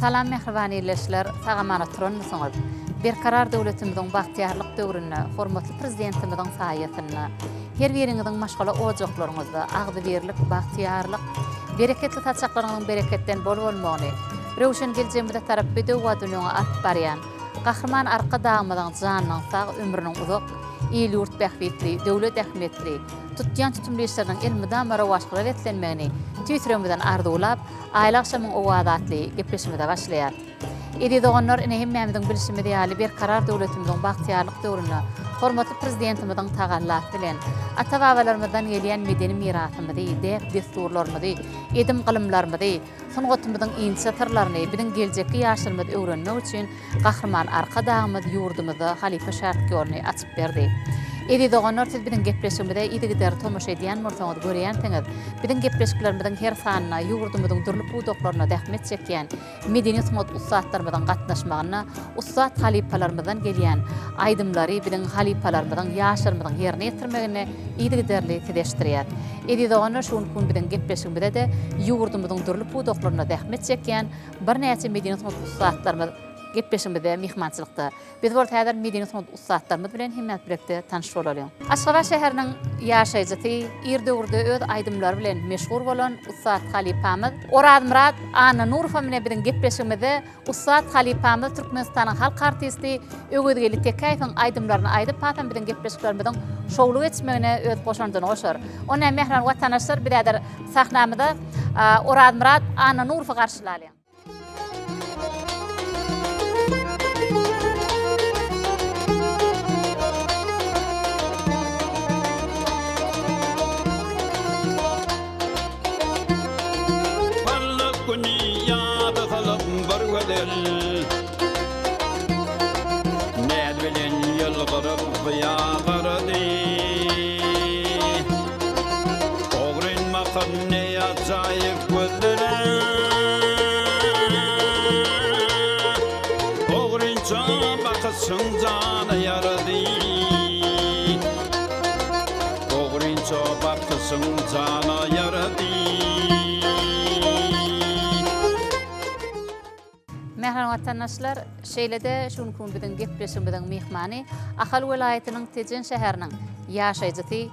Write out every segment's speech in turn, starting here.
Salam mähriban ildeşler, sag-aman oturanmysyňyz? Berkarar döwletimiziň bagtyýarlyk döwründe hormatly Prezidentimiziň saýasynda her biriňiziň maşgala ojaklaryňyzda agzybirlik, bagtyýarlyk, bereketli saçaklaryňyzyň bereketden bol bolmagyny, röwşen geljegimize tarap bedew badyny öňe alyp barýan Gahryman Arkadagymyzyň janynyň sag, ömrüniň uzak, il-ýurt bähbitli, döwlet ähmiýetli, tutýan tutumly işleriniň elmydama rowaçlyklara beslenmegini tüýs ýüregimizden arzuwlap, Aýly agşamyň owazy atly gepleşigimize başlaýar. Eziz doganlar, ine hemmämiziň bilşimiz ýaly, Berkarar döwletimiziň bagtyýarlyk döwründe hormatly Prezidentimiziň tagallasy bilen ata-babalarymyzdan gelýän medeni mirasymyzy, däp-dessurlarymyzy, edim-gylymlarymyzy, sungatymyzyň inçe syrlaryny biziň geljekki ýaşlarymyz öwrenmek üçin Gahryman Arkadagymyz ýurdumyzda halypa-şägirt ýoluny açyp berdi. Eziz doganlar, siz biziň gepleşigimize yzygiderli tomaşa edýän bolsaňyz, görýänsiňiz, biziň gepleşiklerimiziň her sanyna ýurdumyzyň dürli pudaklarynda zähmet çekýän medeni-sungat ussatlarymyzyň gatnaşmagynda ussat halypalarymyzdan gelýän aýdymlary biziň halypalarymyzyň, ýaşlarymyzyň ýerine ýetirmeginde yzygiderli size eşitdirýäris. Eziz doganlar, şu günki gün biziň gepleşigimize-de ýurdumyzyň dürli pudaklarynda zähmet çekýän birnäçe medeni-sungat ussatlarymyz gepleşigimizde myhmançylykda. Biz bolsa häzir medeni-sungat ussatlarymyz bilen hemmämiz bilelikde tanyş bolalyň. Aşgabat şäheriniň ýaşaýjysy, ir döwürde öz aýdymlary bilen meşhur bolan ussat halypamyz Orazmyrat Annanurowa bilen biziň gepleşigimizde ussat halypamyz Türkmenistanyň halk artisti Öwezgeldi Tekäýewiň aýdymlaryny aýdyp hasam biziň gepleşiklerimiziň şowly geçmegine öz goşandyny goşar. Onda mähriban watandaşlar biz häzir sahnamyza Orazmyrat Annanurowy garşylalyň. Parlak güni ýada salyp bir gözel Näz bilen ýylgyryp gyýa garady Ogryn bakan ne ajaýyp gözlere Ogrynça bakyşyň jana ýarady Ogrynça bakyşyň jana ýarady. Mähriban watandaşlar, şeýle-de şu günki gün biziň gepleşigimiziň myhmany Ahal welaýatynyň Tejen şäheriniň ýaşaýjysy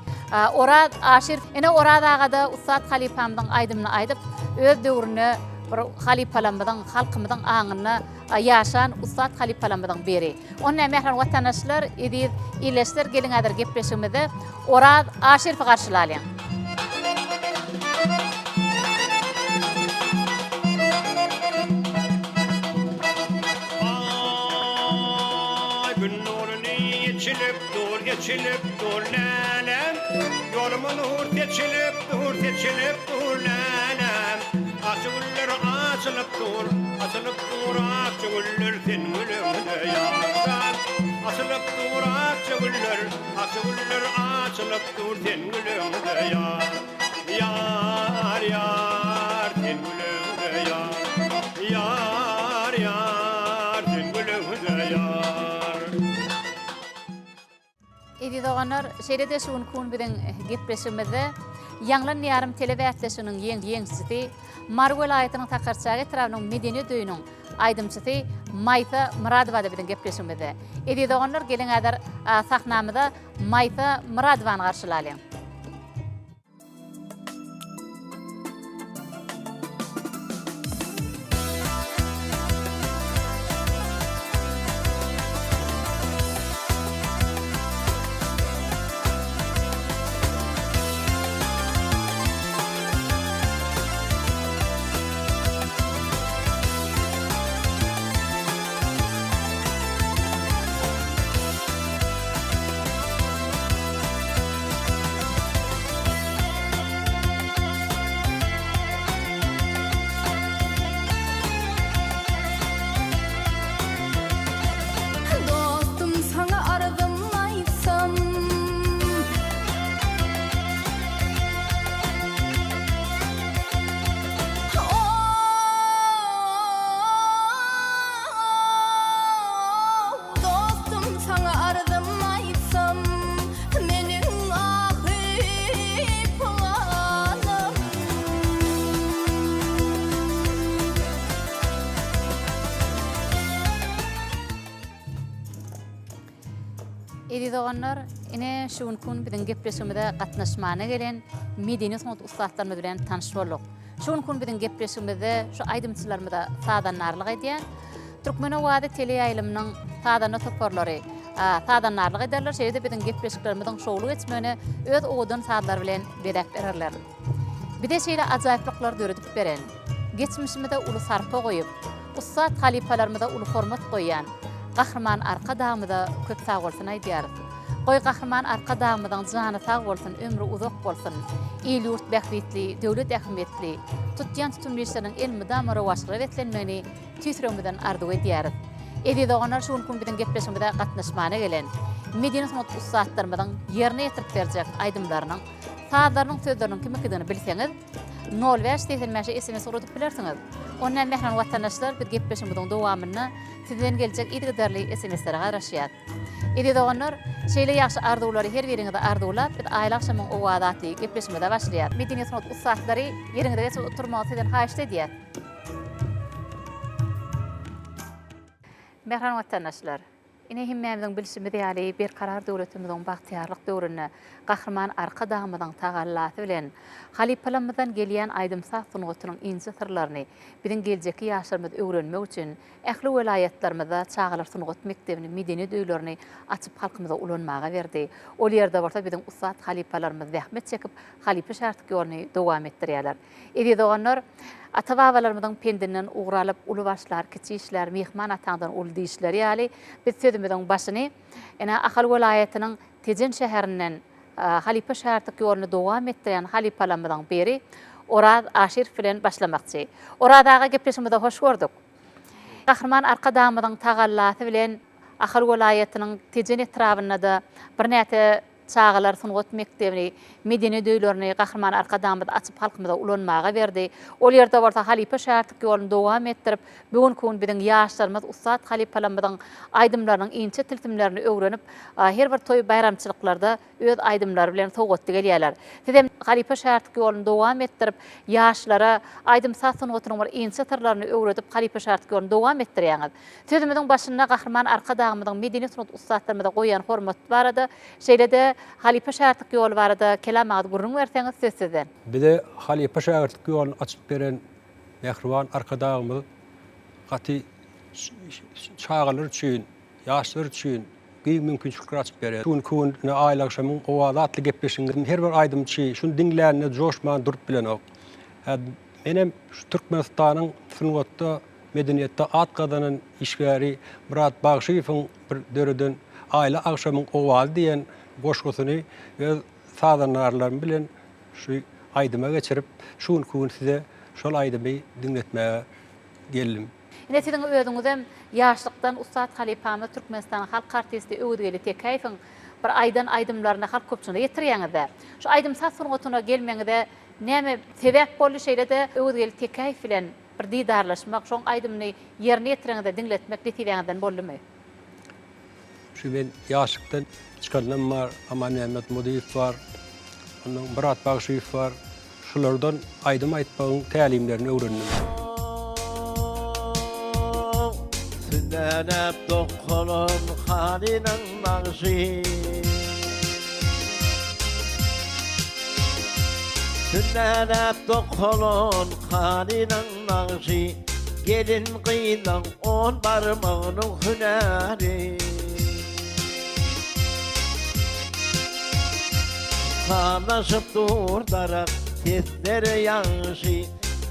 Oraz Aşyrow. Ine Oraz aga-da ussat halypamyzyň aýdymyny aýdyp, öz döwründe bir halypalarymyzyň, halkymyzyň aňynda ýaşan ussat halypalarymyzyň biri. Onda mähriban watandaşlar, eziz ildeşler geliň häzir gepleşigimizde Oraz Aşyrowy garşylalyň. Aý gün nuruny eçilip dur, eçilip dur läläm. Ýoluma nur seçilip dur, seçilip dur läläm. Akja güller açylyp dur, açylyp dur akja güller sen güleňde ýarjan. Açylyp dur akja güller, akja güller açylyp dur sen güleňde ýar. Ýar, ýar, sen güleňde ýar. Ýar, ýar, sen güleňde ýar. Eziz doganlar, şeýle-de şu günki gün biziň gepleşigimizde Ýaňlan Diýarym telebäsleşiginiň ýeňijisi, Mary welaýatynyň Sakarçäge etrabynyň Medeniýet öýüniň aýdymçysy Maýsa Myradowa-da biziň gepleşigimizde. Eziz doganlar, geliň häzir sahnamyza Maýsa Myradowany garşylalyň. Eziz doganlar, ine şu günki gün biziň gepleşigimize gatnaşmana gelen medeni sungat ussatlarymyz bilen tanyş bolduk. Şu günki gün biziň gepleşigimizde şu aýdymçylarymyza sazandarlyk edýän Türkmen owazy teleýaýlymynyň sazanda toparlary sazandarlyk ederler, şeýle-de biziň gepleşiklerimiziň şowly geçmegine öz owadan sazlary bilen bezäp bererler. Bize şeýle ajaýyplyklary döredip beren, geçmişimize uly sarpa goýup, ussat halypalarymyza uly hormat goýýan Gahryman Arkadagymyza köp sagbolsun aýdýarys. Goý, Gahryman Arkadagymyzyň jany sag bolsun, ömri uzak bolsun! Il-ýurt bähbitli, döwlet ähmiýetli, tutýan tutumly işleriniň elmydama rowaçlyga beslenmegini tüýs ýüregimizden arzuw edýäris. Eziz doganlar, şu günki gün biziň gepleşigimize gatnaşmana gelen medeni-sungat ussatlarymyzyň ýerine ýetirip berjek aýdymlarynyň sazlarynyň sözleriniň kimikidigini bilseňiz, nol bäş 85-e sms ugradyp bilersiňiz. Onda mähriban watandaşlar, biz gepleşigimiziň dowamynda sizden geljek yzygiderli sms-lere garaşýas. Eziz doganlar, şeýle ýagşy arzuwlary her biriňize arzuwlap, biz Aýly agşamyň owazy atly gepleşigimize başlaýas. Medeniýet sungat ussatlary ýeriňize geçip oturmagy sizden haýyşt edýäs. Mähriban watandaşlar! Ine, hemmämiziň bilşimiz ýaly, Berkarar döwletimiziň bagtyýarlyk döwründe Gahryman Arkadagymyzyň tagallasy bilen halypalarymyzdan gelýän aýdym-saz sungatynyň inçe syrlaryny biziň geljekki ýaşlarymyz öwrenmek üçin ähli welaýatlarymyzda çagalar sungat mekdebini, medeniýet öýlerini açyp halkymyza ulanmaga berdi. Ol ýerde bolsa biziň ussat halypalarymyz zähmet çekip, halypa-şägirtlik ýoluny dowam etdirýärler. Eziz doganlar, ata-babalarymyzyň pendinden ugur alyp, uly başlar, kiçi işlär, myhman ataňdan uly diýişleri ýaly, biz sözümiziň başyny ene Ahal welaýatynyň Tejen şäherinden halypa-şägirtlik ýoluny dowam etdirýän halypalarymyzyň biri Oraz Aşyrow bilen başlamakçy. Oraz aga gepleşigimize hoş gördük. Gahryman Arkadagymyzyň tagallasy bilen Ahal welaýatynyň Tejen etrabynda-da birnäçe Çagalar sungat mekdebini, medeniýet öýlerini Gahryman Arkadagymyz açyp halkymyza ulanmaga berdi. Ol ýerde bolsa halypa-şägirtlik ýoluny dowam etdirip, bu günki gün biziň ýaşlarymyz ussat halypalarymyzyň aýdymlarynyň inçe tilsimlerini öwrenip, her bir toý-baýramçylyklarda öz aýdymlary bilen sowgatly gelýärler. Siz hem halypa-şägirtlik ýoluny dowam etdirip, ýaşlara aýdym-saz sungatynyň bir inçe syrlaryny öwredip halypa-şägirtlik ýoluny dowam etdirýäňiz. Sözümiziň başynda Gahryman Arkadagymyzyň medeniýet-sungat ussatlarymyza goýýan hormaty barada, şeýle-de halypa-şägirtlik ýoly barada kelam agyz gürrüň berseňiz, söz sizden. Bize halypa-şägirtlik ýoluny açyp beren mähriban Arkadagymyz gaty çagalar üçin, ýaşlar üçin giň mümkinçilikler açyp berýär. Şu günki gün ine Aýly agşamyň owazy atly gepleşigimiz her bir aýdymçy şuny diňlände joşman durup bilenok. Hä, menem şu Türkmenistanyň sungatda Medeniýetde at gazanan işgäri Myrat Bagşyýewiň bir döreden Aýly agşamyň owazy diýen goşgusyny öz sazandarlarym bilen şu aýdyma geçirip, şu günki gün size şol aýdymy diňletmäge geldim. Ine siziň özüňizem ýaşlykdan ussat halypamyz Türkmenistanyň halk artisti Öwezgeldi Tekäýewiň bir aýdan aýdymlaryny halk köpçüligine ýetirýäňiz-dä. Şu aýdym-saz sungatyna gelmegiňize näme sebäp boldy, şeýle-de Öwezgeldi Tekäýew bilen Bir didarlaşmak, şoň aýdymyny ýerine ýetireňizde diňletmek nesibäňizden boldumy? Şu men ýaşlykdan çykandan bar, Amanmämmet Mudyýew bar, ondan Myrat Bagşyýew bar. Şulardan aýdym aýtmagyň tälimlerini öwrendim. Sünnäläp dokalan halynyň nagşy. Sünnäläp dokalan halynyň nagşy, Gelin-gyzlaň on barmagynyň hünäri. Sazlaşyp dur darak sesleri ýagşy,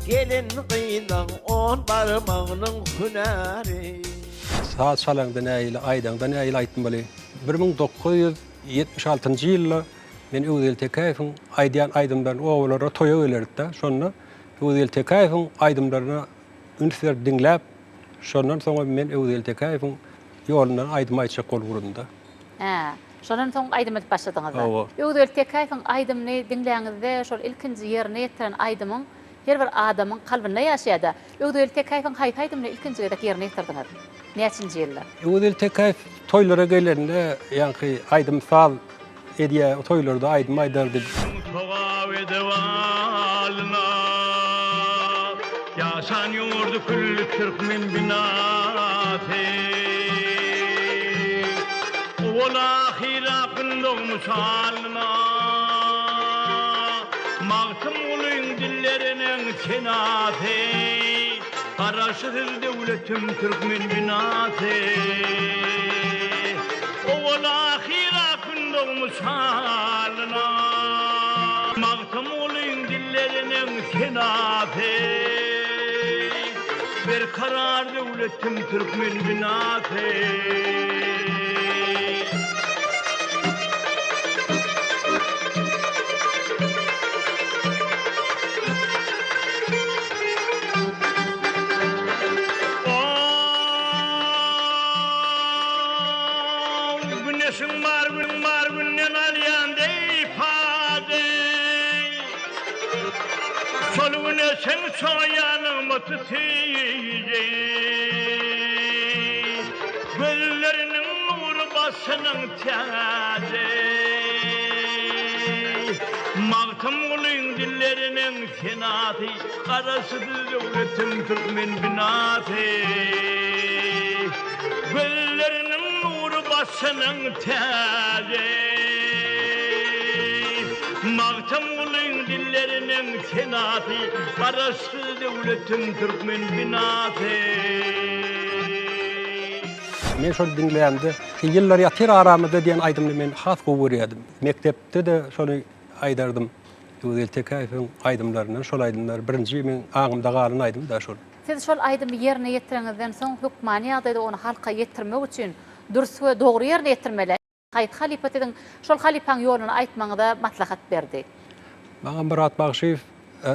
Gelin-gyzlaň on barmagynyň hünäri. Saz çalaňda nähili, aýdaňda nähili aýtmaly? 1976-njy ýylda Men Öwezgeldi Tekäýewiň aýdýan aýdymlaryny obalara toýa gelerdik-de, şonda Öwezgeldi Tekäýewiň aýdymlaryna üns berip diňläp, şondan soňam men Öwezgeldi Tekäýewiň ýolundan aýdym aýtjak bolup ugradym-da. Hä, şondan soň aýdym aýdyp başladyňyz-da. Hawa. Öwezgeldi Tekäýewiň aýdymyny diňläňizde, şol ilkinji ýerine ýetiren aýdymyň her bir adamyň kalbynda ýaşaýar-da. Öwezgeldi Tekäýewiň haýsy aýdymyny ilkinji gezek ýerine ýetirdiňiz? Näçinji ýylda? Öwezgeldi Tekäýew toýlara gelende, ýaňky aýdym-saz Edýä toýlarda aýdym aýdardy. Sogap edip alyna. Ýaşan ýurdy külli türkmen binasy. Owal-ahyr Gün dogmuş halyna. Magtymgulyň dilleriniň senasy, Garaşsyz döwletim türkmen binasy. Owal-ahyr Gün dogmuş halyna. Magtymgulyň dilleriniň senasy, Berkarar döwletim türkmen binasy. Güneşiň bar gün bar günden alýan deý pady. Şol güneşiň çoýanymy tutyjy. Gözleriniň nury başynyň täji. Magtymgulyň dilleriniň senasy, Garaşsyz döwletim türkmen binasy. Gözleriniň nury başynyň täji. Magtymgulyň dilleriniň senasy, Garaşsyz döwletim türkmen binasy. Men şony diňlämde, Ýyllar ýatyr aramyzda diýen aýdymyny men has gowy görýärdim. Mekdepde-de şony aýdardym. Öwezgeldi Tekäýewiň aýdymlaryndan şol aýdymlar birinji meň aňymda galan aýdym-da şol. Siz şol aýdymy ýerine ýetireňizden soň hökmany ýagdaýda ony halka ýetirmek üçin dürs we dogry ýerine ýetirmeli. Haýsy halypa siziň şol halypaň ýoluny aýtmagyňyza maslahat berdi? Maňa Myrat Bagşyýew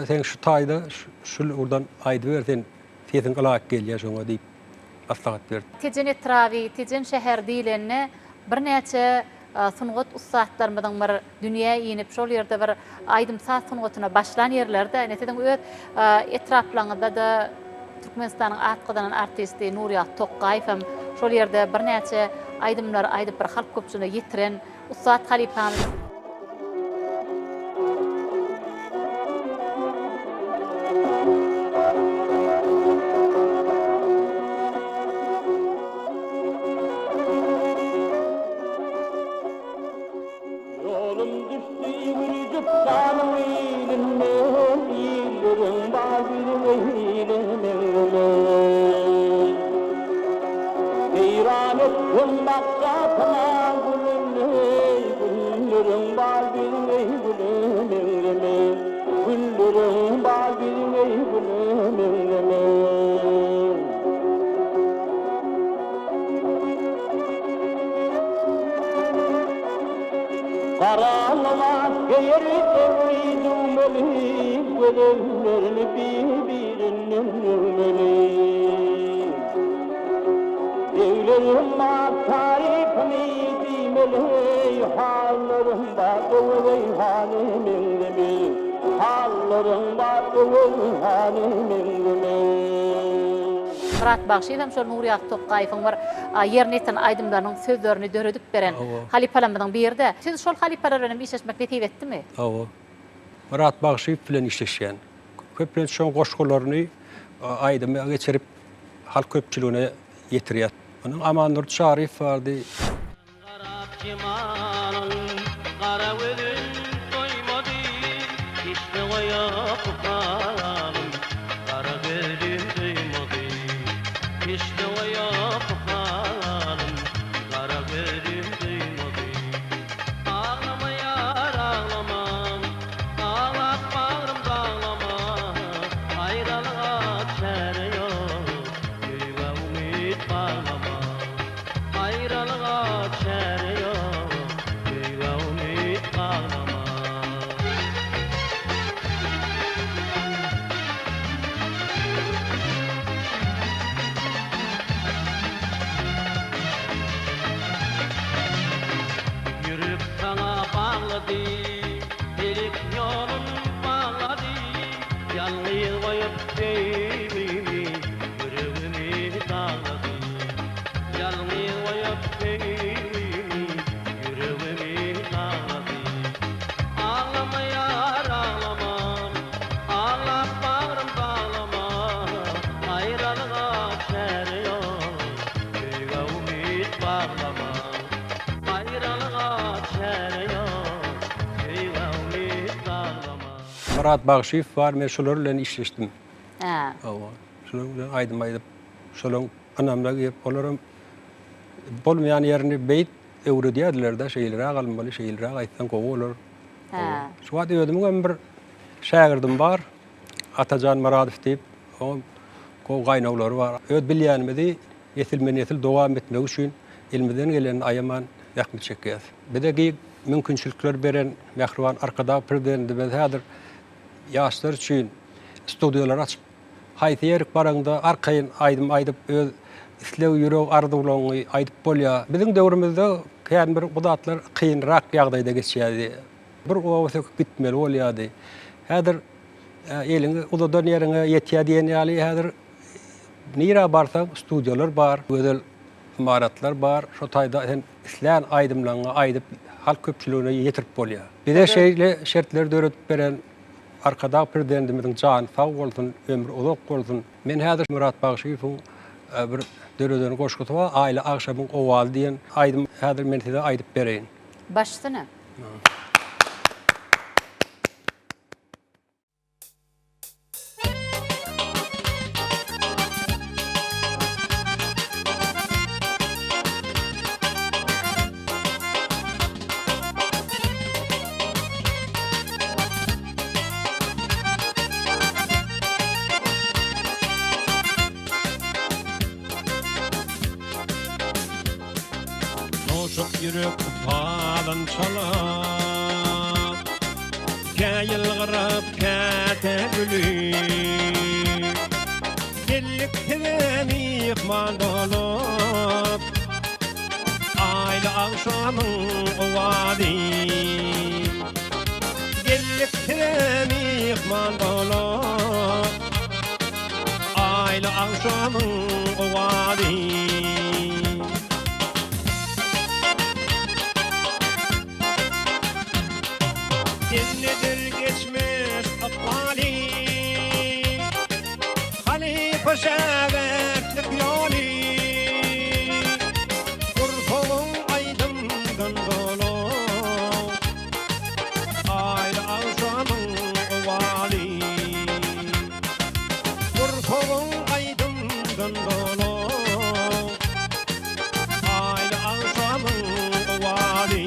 sen şu taýda şul ugurdan aýdyber sen sesiň ylaýyk gelýär şoňa diýip maslahat berdi. Tejen etraby, Tejen şäheri diýlende birnäçe sungat ussatlarymyzyň bir dünýä inip, şol ýerde bir aýdym-saz sungatyna başlan ýerleri-de, ine siziň öz etraplaryňyzda-da Türkmenistanyň at gazanan artisti Nurýagdy Tokgaýew hem şol ýerde birnäçe aýdymlary aýdyp bir halk köpçüligine ýetiren ussat halypamyz. Ýolum düşdi ýüwürjik janyň ilinden, Illeriň bar birin eýle meňzemen. Seýran etseň bakja saňa gülüni, Gülleriň bar birin eý güle meňzemen. Gülleriň bar birin eý güle meňzemen. Gara lybas geýer egni düwmeli, Gözellerini bir-birinden öwmeli. Beglerim bar tarypyny diýmeli, Hallarym bar öwez hany meňzemeli, Hallarym bar öwez hany meňzemeli. Myrat bagşyýew hem şol Nurýagdy Tokgaýewiň bir ýerine ýetiren aýdymlarynyň sözlerini döredip beren halypalarymyzyň biri-de. Siz şol halypalar bilen hem işleşmek nesip etdimi? Hawa. Myrat bagşyýew bilen işleşýän. Köplenç şoň goşgularyny aýdyma geçirip halk köpçüligine ýetirýär. Onuň Amandurdy Çaryýew bardy. Garap jemalyň gara gözün doýmady, Keşde goýup halym gara gözüm duýmady. Keşde goýup halym gara gözüm duýmady. Aglama ýar aglama, aglap bagrym daglama, Aýralyga çäre ýok, söýgä umyt baglama. Aýralyga çäre ýok, söýgä umyt baglama. Myrat Bagşyýew bar, men şolar bilen işleşdim. Hä. Hawa, şolar bilen aýdym aýdyp, şolaryň ynamyna girip, olaram bolmaýan ýerini beýt öwredýärdiler-de, şeýleräk alynmaly, şeýleräk aýtsaň gowy bolar. Hä. Şu wagt özümiň hem bir şägirdim bar, Atajan Myradow diýip, oňam gowy gaýnawlary bar. Öz bilýänimizi nesilme-nesil dowam etmegi üçin elimizden gelenini aýaman zähmet çekýäs. Bize giň mümkinçilikler beren mähriban Arkadag Prezidentimiz häzir ýaşlar üçin studiýalar açyp, haýsy ýerik baraňda arkaýyn aýdym aýdyp, öz isleg, ýürek arzuwlaryňy aýdyp bolýar. Biziň döwrümizde kän bir bu zatlar kynrak ýagdaýda geçýärdi. Bir oba söküp gitmeli bolýardy. Häzir eliňi uzadan ýeriňe ýetýär diýen ýaly häzir nirä barsaň studiýalar bar, gözel ymaratlar bar. Şo taýda sen islän aýdymlaryňy aýdyp halk köpçüligine ýetirip bolýar. Bize şeýle şertleri döredip beren Arkadag Prezidentimiziň jany sag bolsun, ömri uzak bolsun. Men häzir Myrat Bagşyýewiň bir döreden goşgusy bar, Aýly agşamyň owazy diýen aýdym häzir men size aýdyp bereýin. Baş üstüne. Joşup ýürek sazyn çalar, Kä ýylgyryp, käte gülüp. Geldik size myhman bolup, Aýly agşamyň owazy. Geldik size myhman bolup, Aýly agşamyň owazy. Sendedir geçmiş ykbaly, Halypa şägirtlik ýoly. Gursagyň aýdymdan doly, Aýly agşamyň owazy. Gursagyň aýdymdan doly, Aýly agşamyň owazy.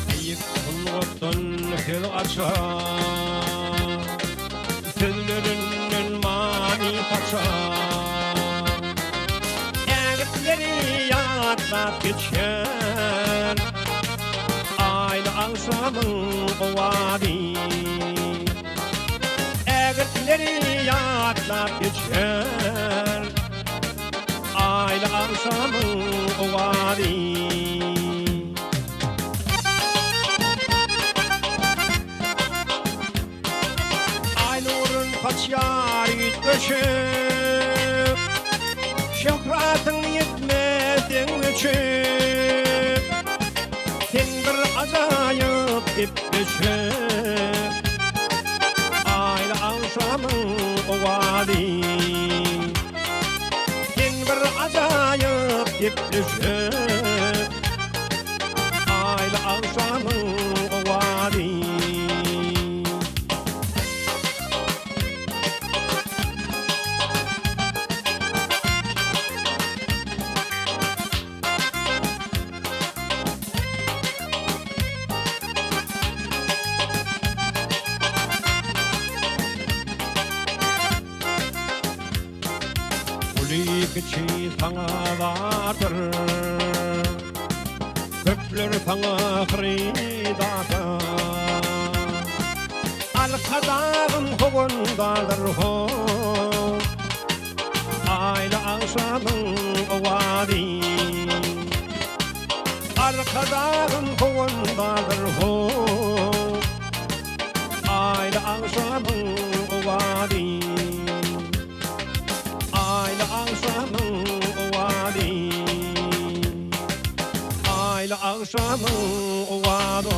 Beýik sungatdan söz açar, Sözlerinden many saçar. Ägirtleri ýatlap geçer, Aýly agşamyň owazy. Ägirtleri ýatlap geçer, Aýly agşamyň owazy. Aý nurun saçýar üýtgeşik, Şöhratyň ýetmez deň öçük. Sen bir ajaýyp gepleşik, Aýly agşamyň owazy. Sen bir ajaýyp gepleşik, Aýly agşamyň owazy. Uly-kiçi saňa bardyr, Köpler saňa hyrydar. Arkadagym howandardyr ho, Aýly agşamyň owazy. Arkadagym howandardyr ho, Aýly agşamyň owazy. Aýly agşamyň owazy. Aýly agşamyň owazy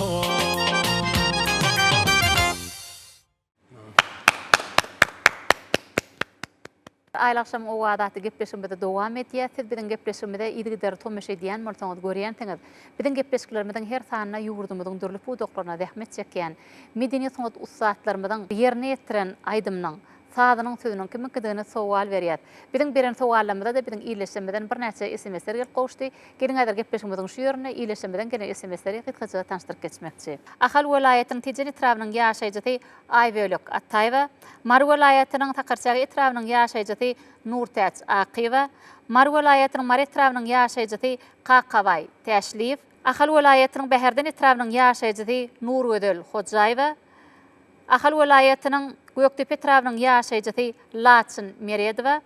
Aýly agşamyň owazy atly gepleşigimizi dowam edýäs. Siz biziň gepleşigimize yzygiderli tomaşa edýän bolsaňyz görýänsiňiz. Biziň gepleşiklerimiziň her sanynda ýurdumyzyň dürli pudaklarynda zähmet çekýän medeniýet-sungat ussatlarymyzyň ýerine ýetiren aýdymynyň, sazynyň sözüniň kimiňkidigini sowal berýäs. Biziň beren sowallarymyza-da biziň ildeşlerimizden birnäçe SMS-ler gelip gowuşdy. Geliň häzir gepleşigimiziň şu ýerinde ildeşlerimizden gelen SMS-leri gysgaça tanyşdyryp geçmekçi. Ahal welaýatynyň Tejen etrabynyň ýaşaýjysy Aýbölek Ataýewa, Mary welaýatynyň Sakarçäge etrabynyň ýaşaýjysy Nurtäç Akyýewa, Mary welaýatynyň Mary etrabynyň ýaşaýjysy Kakabaý Täşliýew, Ahal welaýatynyň Bäherden etrabynyň ýaşaýjysy Nurgözel Hojaýewa, Ahal welaýatynyň Gökdepe etrabynyň ýaşaýjysy Laçyn Meredowa,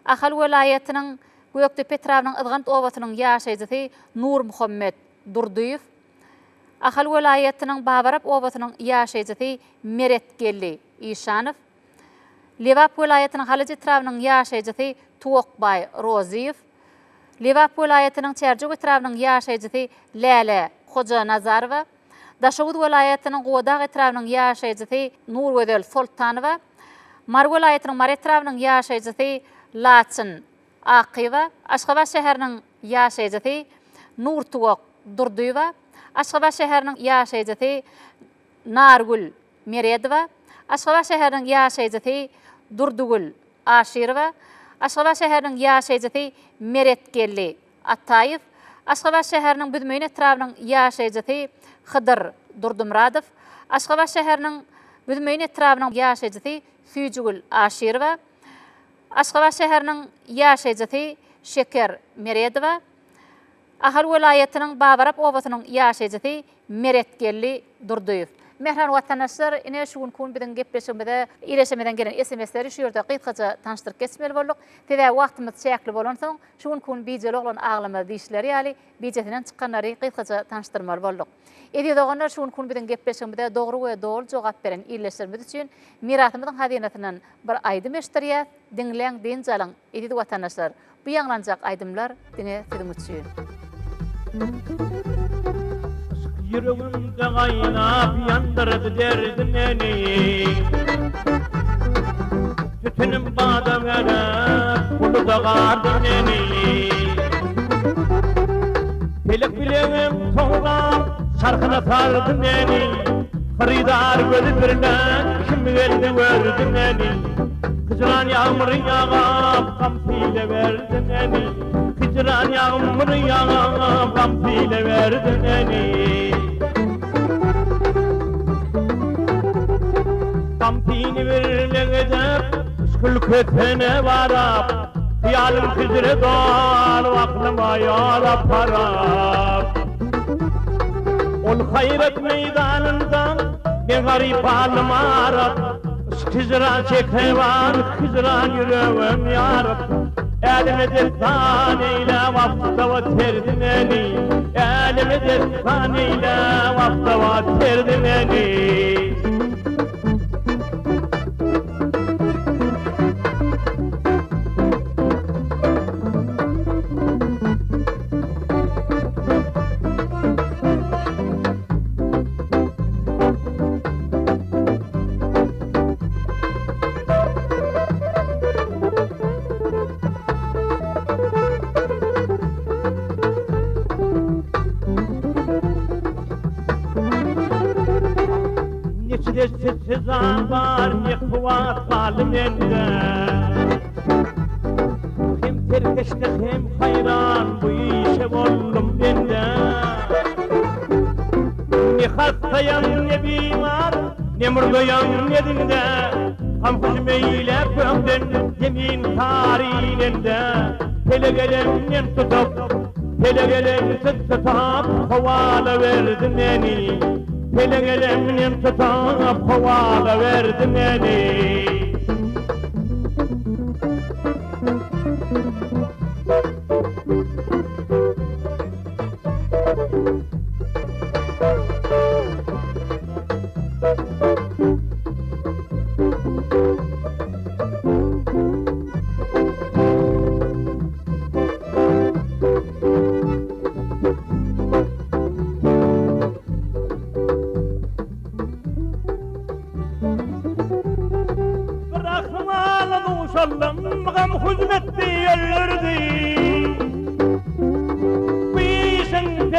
Ahal welaýatynyň Gökdepe etrabynyň Yzgant obasynyň ýaşaýjysy Nurmuhammet Durdyýew, Ahal welaýatynyň Babarap obasynyň ýaşaýjysy Meretgeldi Işanow, Lebap welaýatynyň Halaç etrabynyň ýaşaýjysy Tuwakbaý Rozyýew, Lebap welaýatynyň Çärjew etrabynyň ýaşaýjysy Läle Hojanazarowa, Daşoguz welaýatynyň Gubadag etrabynyň ýaşaýjysy Nurgözel Soltanowa, Mary welaýatynyň Mary etrabynyň ýaşaýjysy Laçyn Akyýewa, Aşgabat şäheriniň ýaşaýjysy Nurtuwak Durdyýewa, Aşgabat şäheriniň ýaşaýjysy Nargül Meredowa, Aşgabat şäheriniň ýaşaýjysy Durdygül Aşyrowa, Aşgabat şäheriniň ýaşaýjysy Meretgeldi Ataýew, Aşgabat şäheriniň Büzmeýin etrabynyň ýaşaýjysy Hydyr Durdymyradow, Aşgabat şäheriniň Büzmeýin etrabynyň ýaşaýjysy Süýjügül Aşyrowa, Aşgabat şäheriniň ýaşaýjysy Şeker Meredowa, Ahal welaýatynyň Babarap obasynyň ýaşaýjysy Meretgeldi Durdyýew. Mähriban watandaşlar, ine şu günki gün biziň gepleşigimize Ileşemeden gelen SMS-leri şu ýerde gysgaça tanyşdyryp geçmeli bolduk. Sebäbi wagtymyz çäkli bolansoň, şu günki gün bijeli oglan aglamaz diýişleri ýaly, bijesinden çykanlary gysgaça tanyşdyrmaly bolduk. Eziz doganlar, şu günki gün biziň gepleşigimize dogry we doly jogap beren ildeşlerimiz üçin Mirasymyzyň hazynasyndan bir aýdym eşitdirýäs, diňläň, dynç alyň, eziz watandaşlar! Bu ýaňlanjak aýdymlar diňe siziň üçin. Yşk ýüregimde gaýnap ýandyrdy derdi meni. Tütünim bada berip buluda gardy meni. Pelek bilegim towlap çarhyna saldy meni. Hyrydar gözi birlen kim geldi gördi meni. Hijran ýagmyry ýagap gam sile berdi meni Hijran ýagmyry ýagap gam sile berdi meni Gam sini birle edip yşk ülkesine barap Hyýalym hijre dolup aklyma ýol aparap Ol haýrat meýdanynda men garyp halym arap Yşk hijran çekewan hijran ýüregim ýaryp Äleme dessan eýläp aftaba terdi meni Äleme dessan eýläp aftaba terdi meni. Niçe sezan bar, ne kuwat galdy mende. Hem serkeşde hem haýran bu işe boldum bende. Ne hassaýam ne bimar, ne murdaýam ne dinde. Gam-hüjüm eýläp gökden zemin sary inende. Pelek elimden tutup, pelek elimsiz tutup howala berdi meni. Pelek elimden tutup howala berdi meni.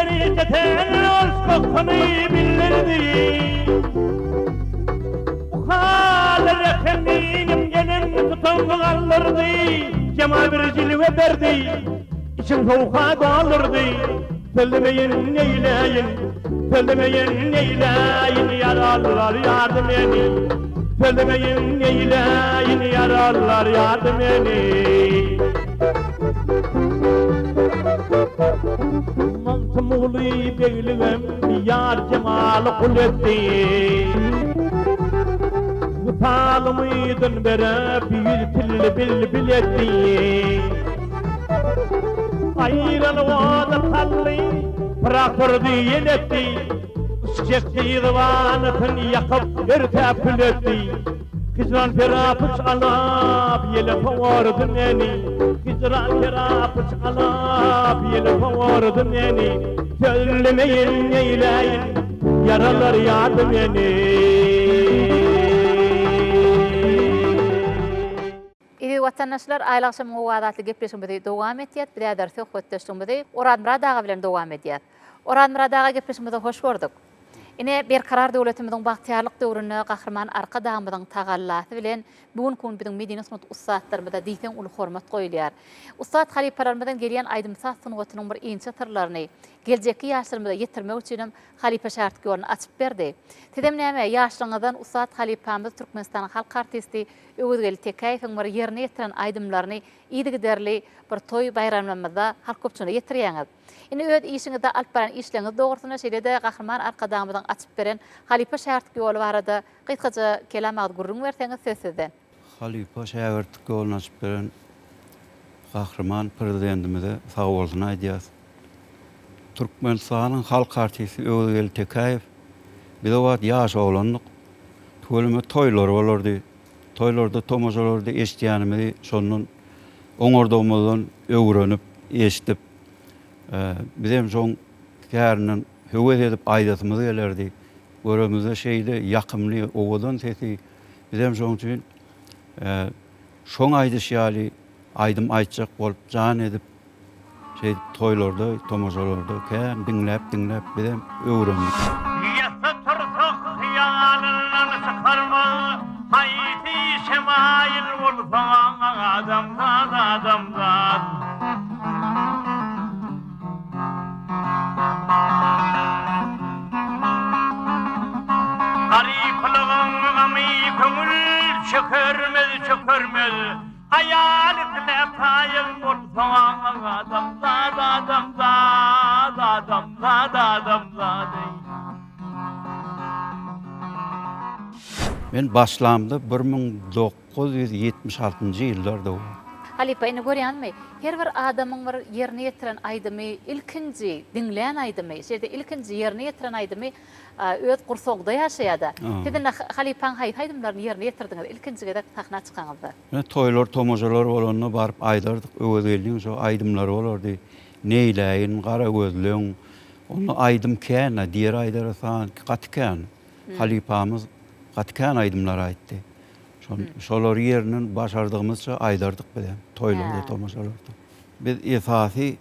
Perişde sen yşkyny bildirdi. Bu haly rehimlinim gelin tutan galdyrdy. Jemal bir jilwe berdi, içim sowka doldurdy. Sözlemeýin neýläýin, sözlemeýin neýläýin, ýaralylar ýardy meni. Sözlemeýin neýläýin, ýaralylar ýardy meni. Magtymguly begligem ýar jemaly gul etdi. Wysal umydyn berip, 100 tilli bilbil etdi. Aýralyk oda saldy, pyrak urdy, ýel etdi. Yşk çekdi zybanysyn ýakyp, örtäp kül etdi. Hijran perapyç alap, ýele sowardy meni. Hijran perapyç alap, ýele sowardy meni. Sözlemeýin neýläýin, ýaralar ýardy meni. Eziz watandaşlar, Aýly agşamyň owazy atly gepleşigimizi dowam etýäs. Biz häzir söhbetdeşligimizi Orazmyrat aga bilen dowam edýäs. Orazmyrat aga gepleşigimize hoş gördük. Ine, Berkarar döwletimiziň bagtyýarlyk döwründe Gahryman Arkadagymyzyň tagallasy bilen bu günki gün biziň medeni sungat ussatlarymyza diýseň uly hormat goýulýar. Ussat halypalarymyzdan gelýän aýdym-saz sungatynyň bir inçe syrlaryny geljekki ýaşlarymyza ýetirmek üçinem halypa-şägirtlik ýoluny açyp berdi. Sizem näme, ýaşlygyňyzdan ussat halypamyz Türkmenistanyň halk artisti Öwezgeldi Tekäýewiň bir ýerine ýetiren aýdymlaryny yzygiderli bir toý baýramlarymyzda halk köpçüligine ýetirýäňiz. Indi öz işiňizde alyp baran işleriňiz dogrusynda şeýle-de Gahryman Arkadagymyzyň açyp beren halypa-şägirtlik ýoly barada gysgaça kelam agyz gürrüň berseňiz söz sizde. Halypa-şägirtlik ýoluny açyp beren Gahryman Prezidentimize sagbolsun aýdýas. Türkmenistanyň halk artisti Öwezgeldi Tekäýew biz o wagt ýaş oglandyk. Tüweleme toýlar bolardy. Toýlarda, tomaşalarda eşidýänimizi şondan oňardygymyzdan öwrenip, eşidip, bizem şoň kärinden höwes edip aýdasymyz gelerdi. Göremizde şeýle ýakymly, owadan sesi, bizem şoň üçin şoň aýdyşy ýaly aýdym aýtjak bolup jan edip, Şeýdip toýlarda, tomaşalarda kän diňläp-diňläp bizem öwrendik. Ýatsa tursak hyýalyndan çykarma, Haýsy işe maýyl bolsaň adamzat adamzat. Garyplygyň gamy köňül çökermez çökermez, Aýal isläp taýyn bolsaň adamzat adamzat adamzat adamzat eý. Men başlamda 1976-njy ýyllarda bu. Halypa indi görýäňmi, her bir adamyň bir ýerine ýetiren aýdymy ilkinji diňlän aýdymy, şeýle-de ilkinji ýerine ýetiren aýdymy öz gursagynda ýaşaýada. Siz indi halypaň haýsy aýdymlaryny ýerine ýetirdiňiz ilkinji gezek sahna çykaňyzda? Ine toýlar tomaşalar bolanda baryp aýdardyk Öwezgeldiň şo aýdymlary bolardy Neýläýin, Gara gözleň onda aýdym kän-ä diýer aýdara san gaty kän halypamyz gaty kän aýdymlar aýtdy. Şolary ýerinden başardygymyzça aýdardyk bizem toýlarda tomaşalarda. Biz esasy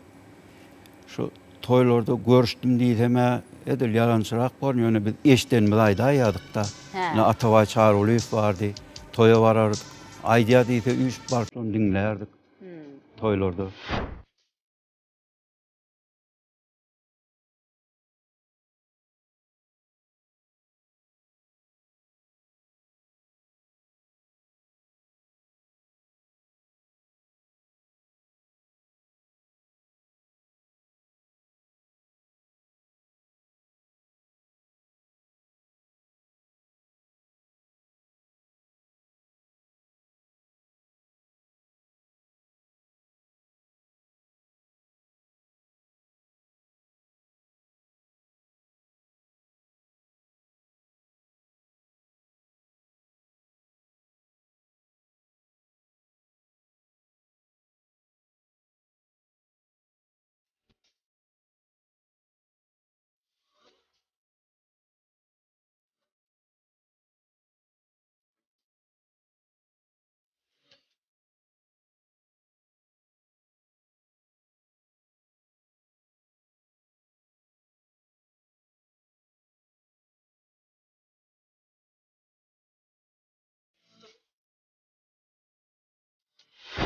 Şu toýlarda görüşdim diýsem-ä edil ýalançyrak bolar, ýöne biz eşidenimizi aýdaýýardyk-da. Ine Atabaý Çarygulyýew bardy, toýa barardyk. Aýdýar diýse üýşüp baryp şony diňlärdik toýlarda.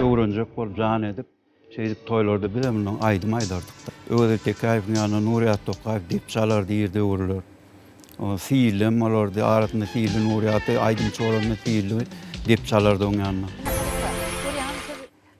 öwrenjek bolup jan edip, şeýdip toýlarda bizem mundan aýdym aýdardyk-da. Öwezgeldi Tekäýewiň ýanynda Nurýaz Tokaýew dep çalardy ir döwürler. Sillem bolardy, arasynda Silli Nurýazdy aýdymçy bolanda Silli dep çalardy oň ýanynda. Görýäňizmi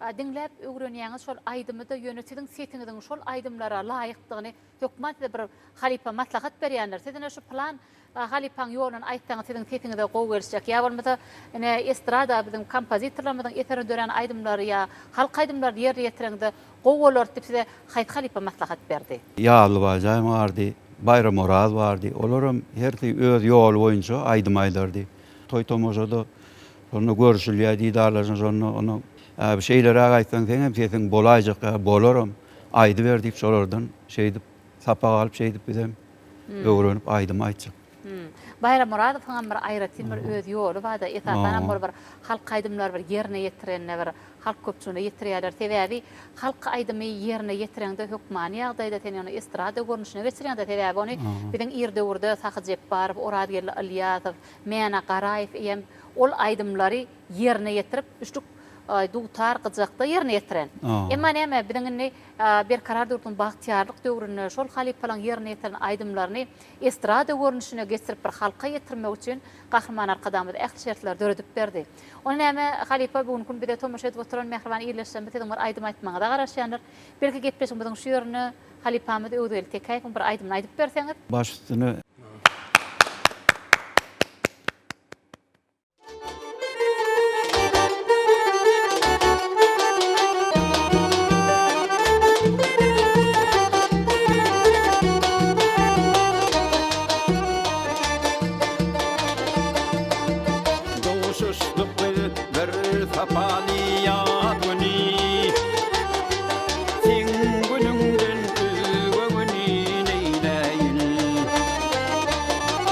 siz diňläp öwrenýäňiz şol aýdymy-da ýöne siziň sesiňiziň şol aýdymlara laýykdygyny hökman size bir halypa maslahat berýändir. Siz ine şu pylan halypaň ýoluny aýtsaňyz siziň sesiňize gowy gelişjek ýa bolmasa ine estrada biziň kompozitorlarymyzyň eserini dörän aýdymlary ýa halk aýdymlaryny ýerine ýetireňde gowy bolar diýip size haýsy halypa maslahat berdi? Ýazly Bajaýew bardy, Baýram Oraz bardy. Olaram hersi öz ýoly boýunça aýdym aýdardy. Toý-tomaşada şonda görüşilýär, didarlaşan şonda ony Äbi şeýleräk aýtsaň seňem sesiň bolaýjak ýa bolaram, aýdyber diýip şolardan şeýdip sapak alyp şeýdip bizem öwrenip aýdym aýtjak. Baýram Orazowyňam bir aýratyn bir öz ýoly barda, esasanam ol bir halk aýdymlary bir ýerine ýetirende bir halk köpçüligine ýetirýärler. Sebäbi halk aýdymy ýerine ýetireňde hökmany ýagdaýda sen ony estrada görnüşine geçirýäňde, sebäbi ony biziň ir döwürde Sahy Jepbarow, Orazgeldi Ylýasow, Mäne Garaýew eýýäm ol aýdymlary ýerine ýetirip, üçlük dutar, gyjakda ýerine ýetiren. Emma näme, biziň indi Berkarar döwletiň bagtyýarlyk döwründe şol halypalaryň ýerine ýetiren aýdymlaryny estrada görnüşine geçirip bir halka ýetirmek üçin Gahryman Arkadagymyz ähli şertleri döredip berdi. Onda näme, halypa, bu günki gün bize tomaşa edip oturan mähriban ildeşlerimiz siziň bir aýdym aýtmagyňyza garaşýandyr. Belki gepleşigimiziň şu ýerinde halypamyz Öwezgeldi Tekäýewiň bir aýdymyny aýdyp berseňiz? Baş üstüne. Duşuşdyk biz bir sapaly ýaz güni, Seň günüňden özge güni neýläýin.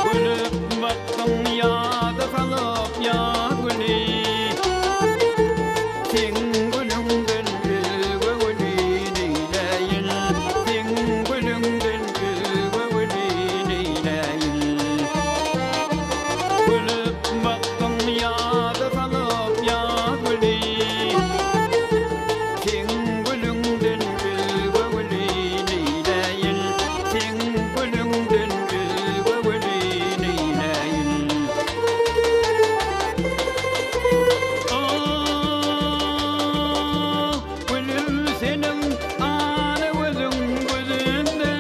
Gülüp bakdyň ýada salyp ýaz güni, Seň günüňden özge güni neýläýin. Seň günüňden özge güni neýläýin. Gülüp bakdyň ýada salyp ýaz güli, Seň gülüňden özge güli neýläýin, Seň gülüňden özge güli neýläýin. Ah, gülüm seniň ala gözüň gözümde.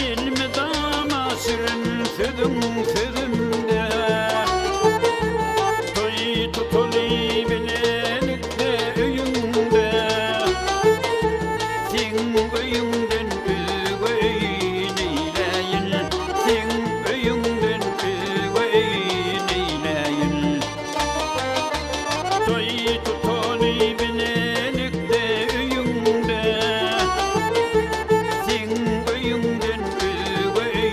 Elmydama şirin sözüň sözümde. Toý tutuly bilelikde öýüňde. Seň öýüňden özge öý neýläýin, Seň öýüňden özge öý neýläýin. Toý tutaly bilelikde öýüňde, Seň öýüňden özge öý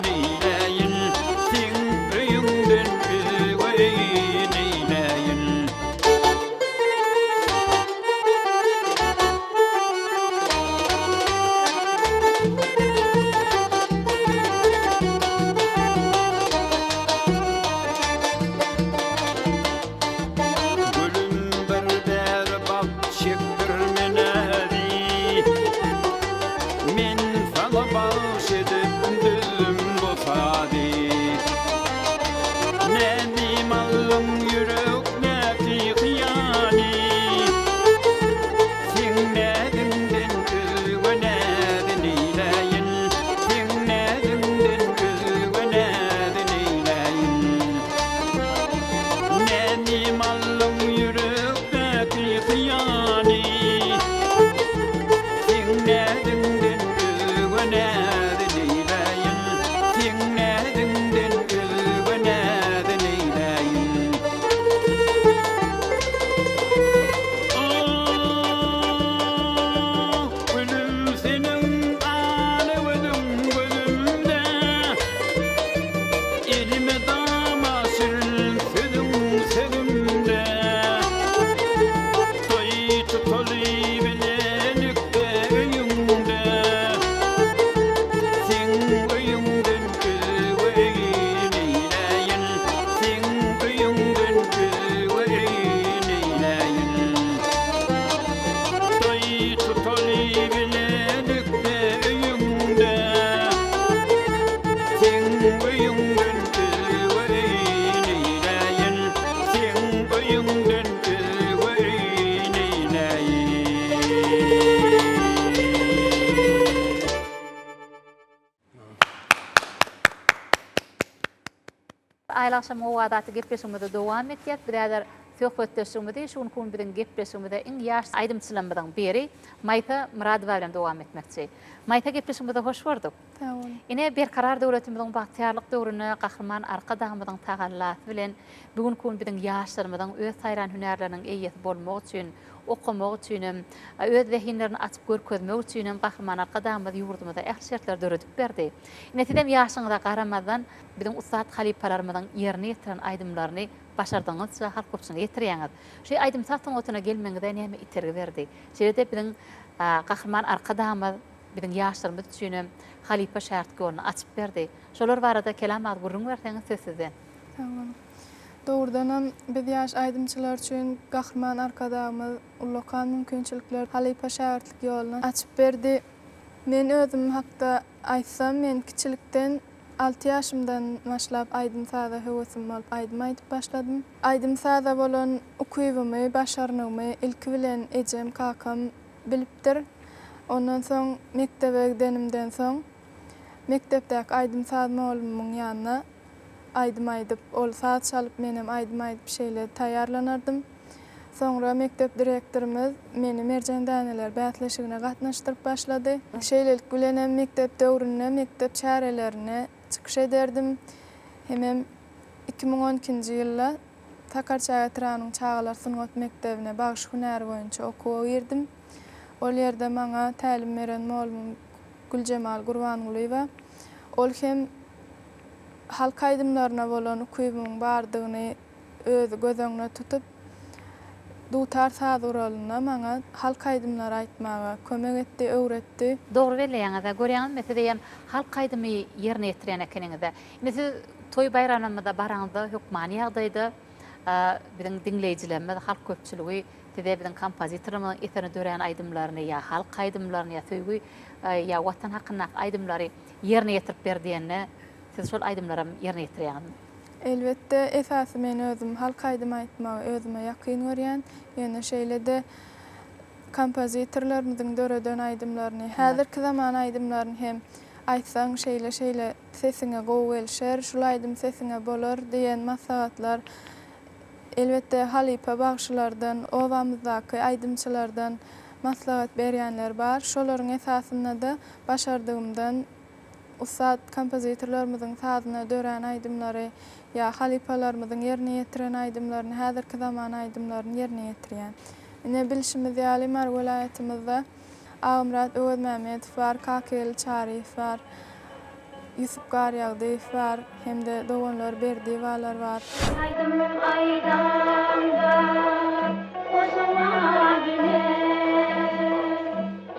neýläýin, Seň öýüňden özge öý neýläýin. Gülüm bir bäri bak çekdirme näzi, Men saňa bagş edip düzdüm bu sazy. Näzim aldyň ýürekdäki hyýaly, Seň näziňden özge näzi neýläýin, Seň näziňden özge näzi neýläýin. Näzim aldyň ýürekdäki hyýaly, Seň näziňden özge näzi. Aýly agşamyň owazy atly gepleşigimizi dowam etýäs. Biz häzir söhbetdeşligimizi şu günki gün biziň gepleşigimize iň ýaş aýdymçylarymyzyň biri Maýsa Myradowa bilen dowam etmekçi. Maýsa gepleşigimize hoş gördük. Sag boluň. Ine, Berkarar döwletimiziň bagtyýarlyk döwründe Gahryman Arkadagymyzyň tagallasy bilen bu günki gün biziň ýaşlarymyzyň öz saýlan hünärleriniň eýesi bolmagy üçin, okamak üçinem, öz zehinlerini açyp görkezmek üçinem Gahryman Arkadagymyz ýurdumyzda ähli şertleri döredip berdi. Ine, sizem ýaşyňyza garamazdan, biziň ussat halypalarymyzyň ýerine ýetiren aýdymlaryny başardygyňyzça halk köpçüligine ýetirýäňiz. Şu aýdym-saz sungatyna gelmegiňize näme itergi berdi? Şeýle-de biziň Gahryman Arkadagymyz biziň ýaşlarymyz üçinem halypa şägirt ýoluny açyp berdi. Şolar barada kelam az gürrüň berseňiz söz sizden. Sag boluň. Dogrudanam, biz ýaş aýdymçylar üçin Gahryman Arkadagymyz ullakan mümkinçilikler, halypa şägirtlik ýoluny açyp berdi. Men özüm hakda aýtsam, men kiçilikden, alty ýaşymdan başlap aýdym-saza höwesim bolup aýdym aýdyp başladym. Aýdym-saza bolan ukybymy, başarnygymy ilki bilen ejem, kakam bilipdir. Ondan soň mekdebe gidenimden soň, mekdepdäki aýdym-saz mugallymymyň ýanyna aýdym aýdyp, ol saz çalyp, menem aýdym aýdyp şeýle taýýarlanardym. Soňra mekdep direktorymyz meni Merjen däneleri bäsleşigine gatnaşdyryp başlady. Şeýlelik bilenem mekdep döwründe mekdep çärelerinde çykyş ederdim. Hemem 2012-nji ýylda Sakarçäge etrabynyň çagalar sungat mekdebine bagşy hünäri boýunça okuwa girdim. Ol ýerde maňa tälim beren mugallymym Güljemal Gurbangulyýewa. Ol hem halk aýdymlaryna bolan ukybymyň bardygyny özi göz öňüne tutup, dutar saz guralynda maňa halk aýdymlary aýtmaga kömek etdi, öwretdi. Dogry belleýäňiz-ä. Görýäňizmi, siz eýýäm halk aýdymy ýerine ýetirýän ekeniňiz-ä. Indi siz toý-baýramlarymyza baraňyzda hökmany ýagdaýda biziň diňleýjilerimiz, halk köpçüligi size biziň kompozitorlarymyzyň eserine dörän aýdymlaryny ýa halk aýdymlaryny ýa söýgi ýa Watan hakyndaky aýdymlary ýerine ýetirip ber diýende, siz şol aýdymlaram ýerine ýetirýäňizmi? Elbetde, esasy men özüm halk aýdym aýtmagy özüme ýakyn görýän. Ýöne şeýle-de kompozitorlarymyzyň döreden aýdymlaryny, häzirki zaman aýdymlaryny hem aýtsaň şeýle-şeýle sesiňe gowy gelşer, şul aýdym sesiňe bolar diýen maslahatlar, elbetde, halypa bagşylardan, obamyzdaky aýdymçylardan maslahat berýänler bar. Şolaryň esasynda-da başardygymdan ussat kompozitorlarymyzyň sazyna dörän aýdymlary ýa halypalarymyzyň ýerine ýetiren aýdymlaryny, häzirki zaman aýdymlaryny ýerine ýetirýän. Ine, bilşimiz ýaly, Mary welaýatymyzda Agamyrat Öwezmämmedow bar, Kakageldi Çaryýew bar, Ýusup Garýagdyýew bar hem-de doganlar Berdiýewalar bar. Aýdym aýdamda goşuňa bile,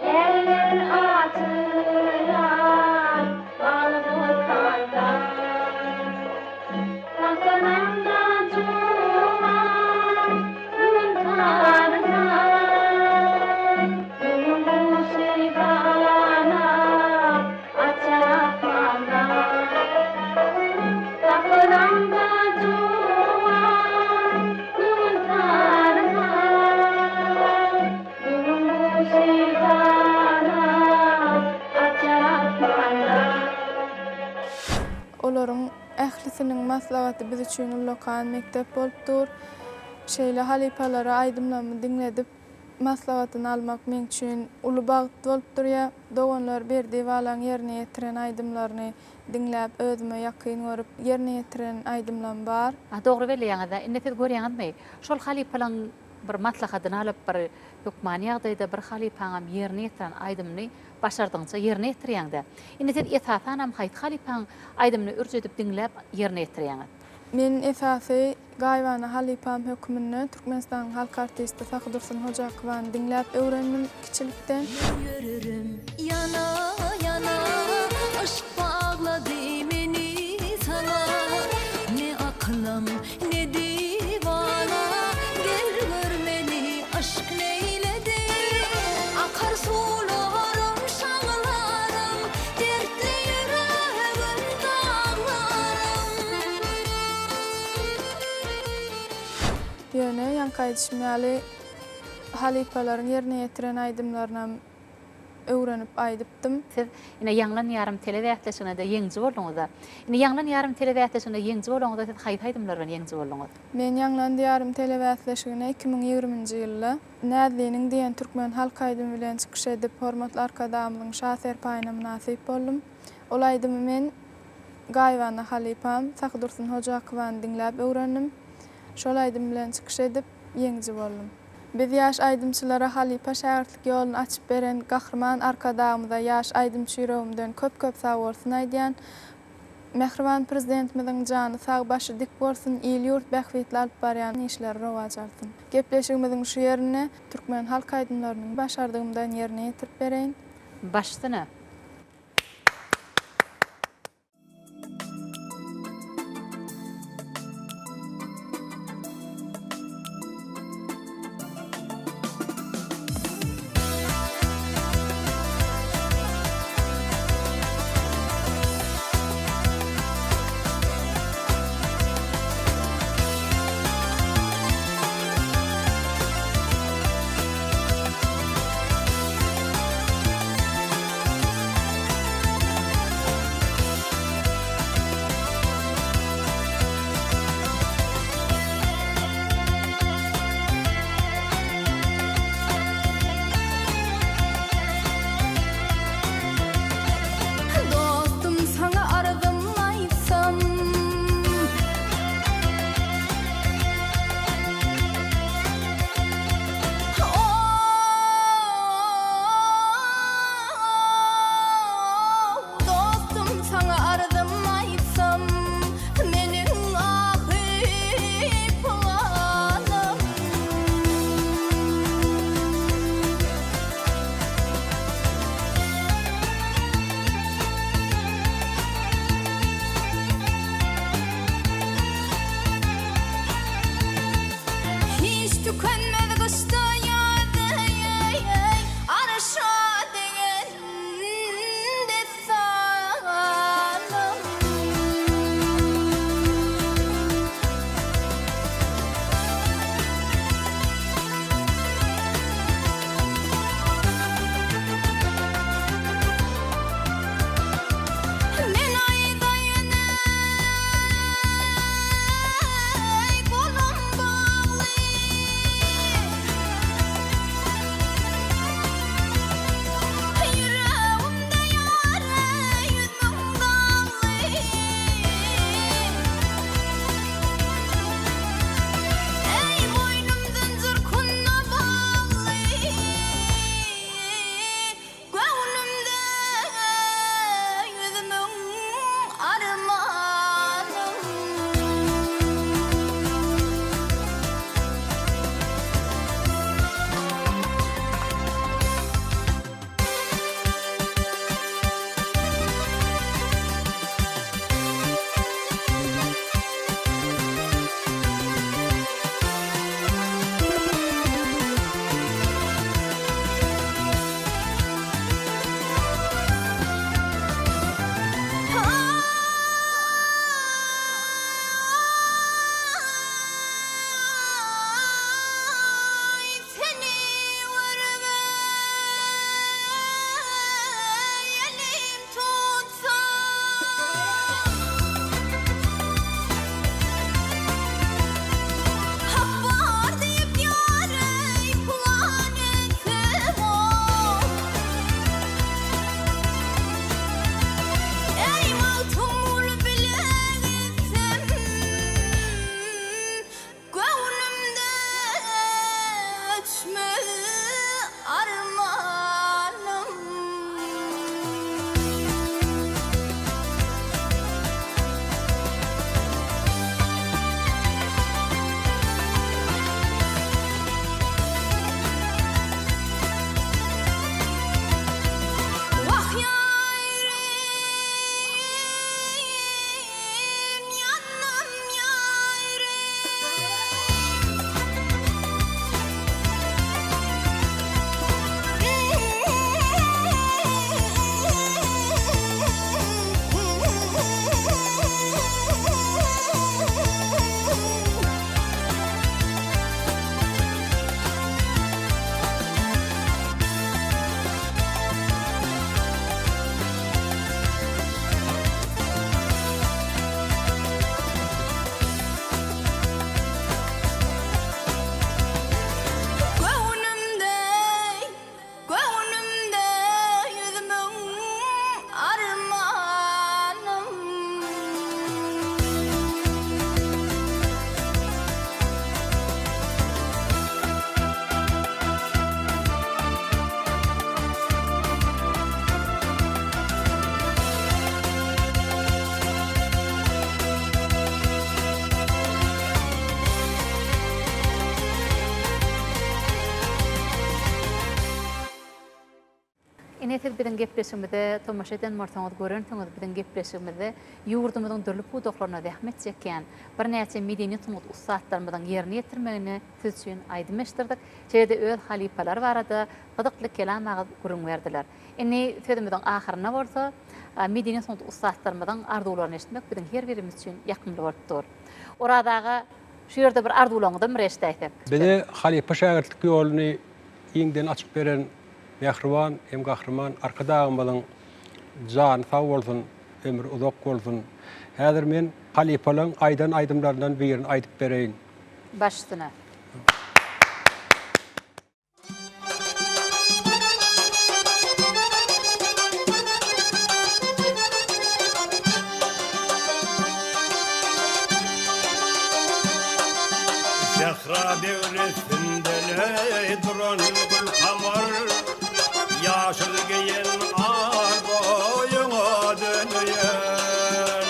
Läleler açylan bagy-bossanda. Tagtanamda juwan gün taryna, Göwün guşy ganat açar asmanda. Tagtanamda juwan gün taryna, Göwün guşy ganat açar asmanda. Olaryň ählisiniň maslahaty biz üçin ullakan mekdep bolup dur. Şeýle halypalara aýdymlarymy diňledip, maslahatyny almak meň üçin uly bagt bolup durýar. Doganlar Berdiwalaň ýerine ýetiren aýdymlaryny diňläp, özüme ýakyn görüp, ýerine ýetiren aýdymlam bar. Dogry belleýäňiz-dä. Indi siz görýäňizmi, şol halypalaň bir maslahatyny alyp, bir hökmany ýagdaýda bir halypaňam ýerine ýetiren aýdymyny başardygyňça ýerine ýetirýäňdä. Indi siz esasanam haýsy halypaň aýdymyny ürç edip diňläp ýerine ýetirýäňiz? Men esasy gaýybana halypam höküminde Türkmenistanyň halk artisti Sahydursun Hojakowany diňläp öwrendim kiçilikden. Men ýörerin ýana ýana Yşk baglady meni saňa Ne akylam ne diwana Gel gör meni yşk neýledi Akar suwlarym şaglarym Dertli ýüregim daglarym. Ýöne ýaňky aýdyşym ýaly halypalaryň ýerine ýetiren aýdymlarynam. öwrenip aýdypdym. Siz ine Ýaňlan ýarym telebäsleşigine-de ýeňiji bolduňyz-a. Indi Ýaňlan ýarym telebäsleşiginde ýeňiji bolaňyzda siz haýsy aýdymlar bilen ýeňiji bolduňyz? Men Ýaňlan diýarym telebäsleşigine 2020-nji ýylda Näzliniň diýen türkmen halk aýdymy bilen çykyş edip, hormatly Arkadagymyzyň Şa serpaýyna mynasyp boldum. Ol aýdymy men gaýybana halypam Sahydursun Hojakowany diňläp öwrendim. Şol aýdym bilen çykyş edip, ýeňiji boldum. Biz ýaş aýdymçylara halypa-şägirtlik ýoluny açyp beren Gahryman Arkadagymyza ýaş aýdymçy ýüregimden köp-köp sagbolsun aýdýan. Mähriban Prezidentimiziň jany sag, başy dik bolsun, il-ýurt bähbitli alyp barýan işleri rowaç alsyn. Gepleşigimiziň şu ýerinde türkmen halk aýdymlaryny başardygymdan ýerine ýetirip bereýin. Başsyna. siz biziň gepleşigimize tomaşa eden bolsaňyz görensiňiz biziň gepleşigimizde ýurdumyzyň dürli pudaklarynda zähmet çekýän birnäçe medeniýet-sungat ussatlarymyzyň ýerine ýetirmeginde siz üçin aýdym eşitdirdik. Şeýle-de öz halypalary barada gyzykly kelam agyz gürrüň berdiler. Indi sözümiziň ahyrynda bolsa medeniýet-sungat ussatlarymyzyň arzuwlaryny eşitmek biziň her birimiz üçin ýakymly bolup dur. Oraz aga şu ýerde bir arzuwlaryňyzam bir eşidäýsek. Bize halypa-şägirtlik ýoluny giňden açyp beren mähriban hem gahryman Arkadagymyzyň jany sag bolsun, ömri uzak bolsun. Häzir men halypalaryň aýdan aýdymlaryndan birini aýdyp bereýin. Baş üstüne. Sähra döwletinde duran gül kamar, Ýaşyl geýen al boýuňa döneýin.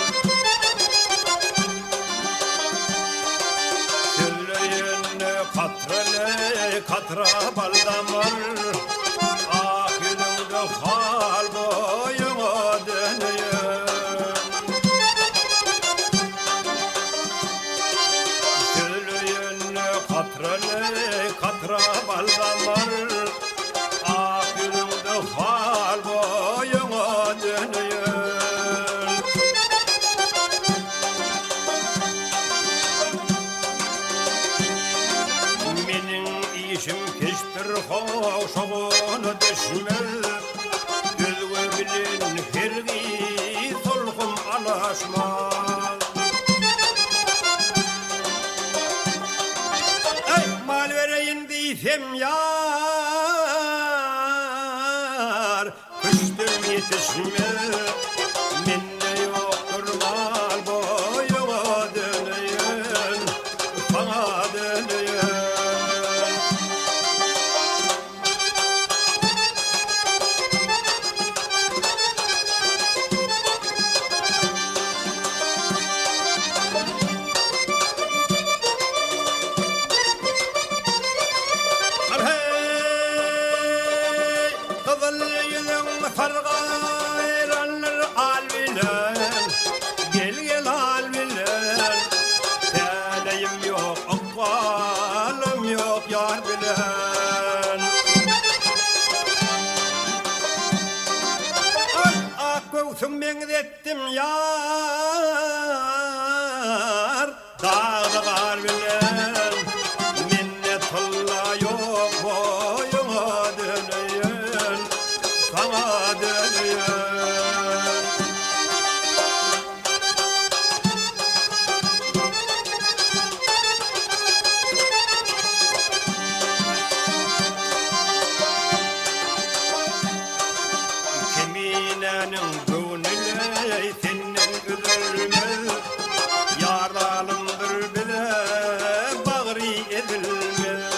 Sözleýende katraly katra bal damar, Ak ýüzüňde hal boýuňa döneýin. Sözleýende katraly katra bal damar, Ak ýüzüňde hal boýuňa döneýin. Meniň işim keşdir how şoguna düşmez, Özge bilen hergiz sulhum alaşmaz. Eý, mal bereýin diýsem ýar, Küşdüm ýetişmez. Mende ýokdur mal boýuňa döneýin, Saňa döneýin. Heý, gyzyl ýüzüň sargaýrandyr al bilen, Gel-gel al bilen. Täleýim ýok, ykbalym ýok ýar bilen. Al, ak göwsüň meňzetdim ýar. Dagda gar bilen mende tylla ýok boýuňa döneýin, saňa döneýin. Keminäniň göwnüne senden üzülmez, Ýar zalymdyr bize bagry ezilmez.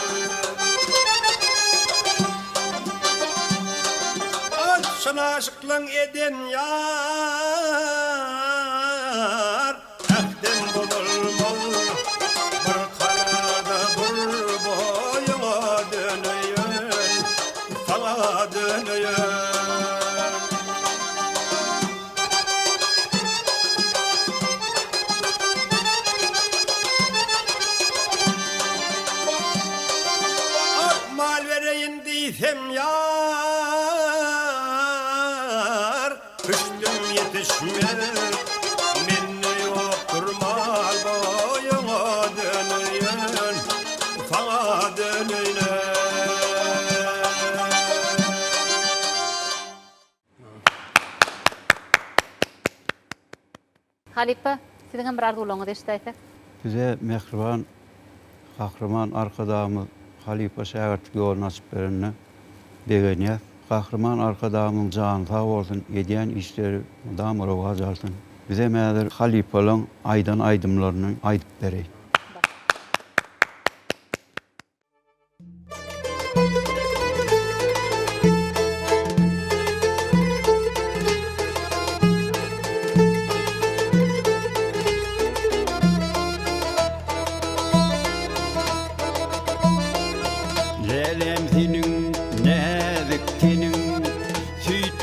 Çyn aşyklaň eden ýar, Ähden bozulmaz. Bir kararda dur boýuňa döneýin, Saňa döneýin. Ak mal bereýin diýsem ýar, Küştüm ýetişmez. Mende ýokdur mal boýuňa döneýin, Saňa döneýin. Halypa, siziňem bir arzuwlaryňyzy eşidäýsek. Bize mähriban Gahryman Arkadagymyz halypa şägirtlik ýoluny açyp berenine begenýäs. Gahryman Arkadagymyzyň jany sag bolsun, edýän işleri mydama rowaç alsyn. Bizem häzir halypalaň aýdan aýdymlaryny aýdyp bereýin. Lälem seniň näzik teniň, Süýt.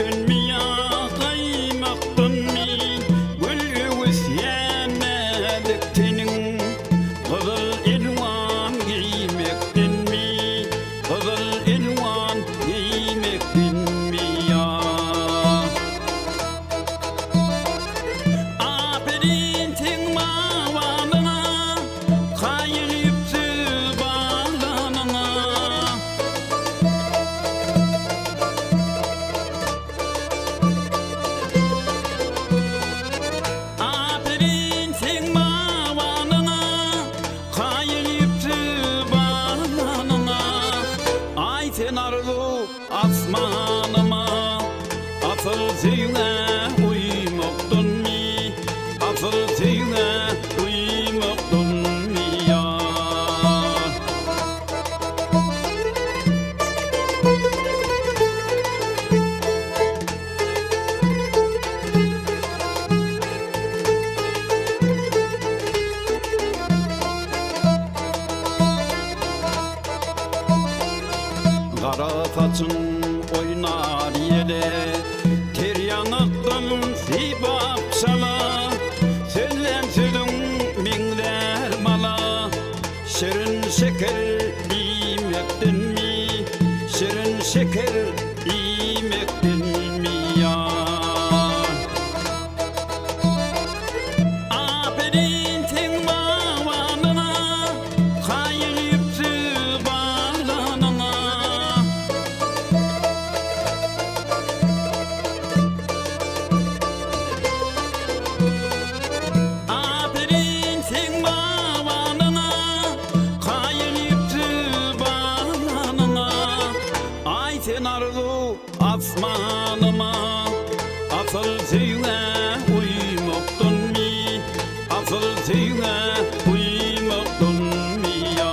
söýgä uýmakdanmy, asyl söýgä uýmakdanmy ýa?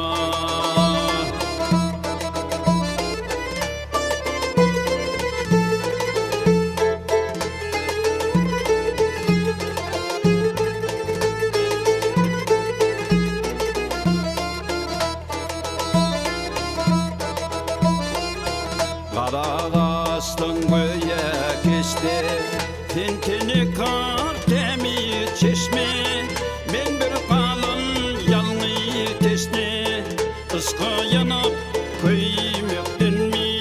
Gara gaşlyň göýä keşde, Sen tenekar tämiz çeşme, Men bir galan ýalňyz teşne, Yşka ýanyp köýmekdenmi,